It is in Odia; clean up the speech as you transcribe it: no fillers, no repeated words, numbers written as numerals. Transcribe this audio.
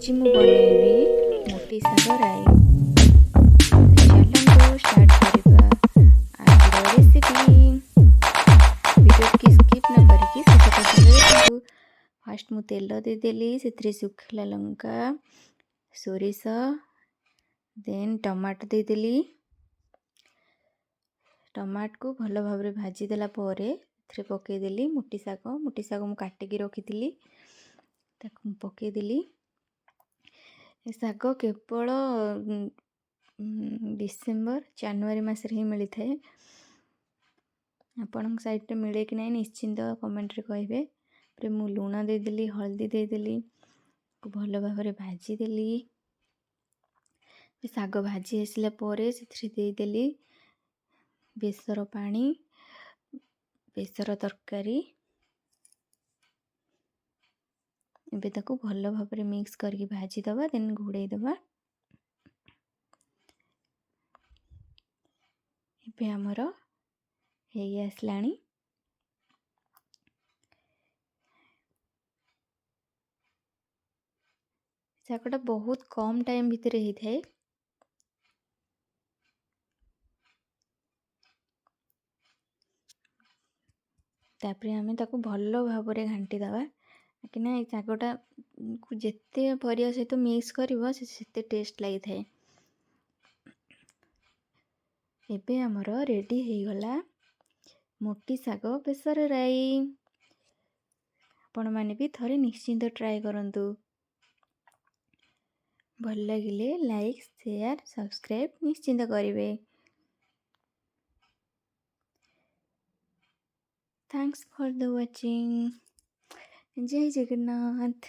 ଆଜି ମୁଁ ବନେଇବି ମୋଟି ଶାଗ ରାଇ। ଚାଲନ୍ତୁ ଷ୍ଟାର୍ଟ କରିବା ଆଜିର ରେସିପି। ଭିଡ଼ିଓ ସ୍କିପ୍ ନ କରିକି ଶେଷ ପର୍ଯ୍ୟନ୍ତ ଦେଖନ୍ତୁ। ଫାଷ୍ଟ ମୁଁ ତେଲ ଦେଇଦେଲି, ସେଥିରେ ଶୁଖିଲା ଲଙ୍କା, ସୋରିଷ, ଦେନ୍ ଟମାଟୋ ଦେଇଦେଲି। ଟମାଟୋକୁ ଭଲ ଭାବରେ ଭାଜିଦେଲା ପରେ ଏଥିରେ ପକାଇଦେଲି ମୋଟି ଶାଗ। ମୋଟି ଶାଗ ମୁଁ କାଟିକି ରଖିଥିଲି, ତାକୁ ମୁଁ ପକାଇଦେଲି। ଏ ଶାଗ କେବଳ ଡିସେମ୍ବର ଜାନୁଆରୀ ମାସରେ ହିଁ ମିଳିଥାଏ। ଆପଣଙ୍କ ସାଇଡ଼୍ରେ ମିଳେ କି ନାହିଁ, ନିଶ୍ଚିନ୍ତ କମେଣ୍ଟରେ କହିବେ। ତାପରେ ମୁଁ ଲୁଣ ଦେଇଦେଲି, ହଳଦୀ ଦେଇଦେଲି, ଭଲ ଭାବରେ ଭାଜିଦେଲି। ଶାଗ ଭାଜି ଆସିଲା ପରେ ସେଥିରେ ଦେଇଦେଲି ବେସର ପାଣି, ବେସର ତରକାରୀ। ଏବେ ତାକୁ ଭଲ ଭାବରେ ମିକ୍ସ କରିକି ଭାଜିଦେବା, ଦେନ୍ ଘୋଡ଼େଇ ଦେବା। ଏବେ ଆମର ହେଇ ଆସିଲାଣି। ଶାଗଟା ବହୁତ କମ୍ ଟାଇମ୍ ଭିତରେ ହେଇଥାଏ। ତାପରେ ଆମେ ତାକୁ ଭଲ ଭାବରେ ଘାଣ୍ଟି ଦେବା, କାହିଁକିନା ଏଇ ଶାଗଟାକୁ ଯେତେ ପରିବା ସହିତ ମିକ୍ସ କରିବ, ସେ ସେତେ ଟେଷ୍ଟ ଲାଗିଥାଏ। ଏବେ ଆମର ରେଡ଼ି ହେଇଗଲା ମୋଟି ଶାଗ ବେସର ରାଇ। ଆପଣମାନେ ବି ଥରେ ନିଶ୍ଚିନ୍ତ ଟ୍ରାଏ କରନ୍ତୁ। ଭଲ ଲାଗିଲେ ଲାଇକ୍, ସେୟାର, ସବସ୍କ୍ରାଇବ୍ ନିଶ୍ଚିନ୍ତ କରିବେ। Thanks for the watching. Jay Jagannath.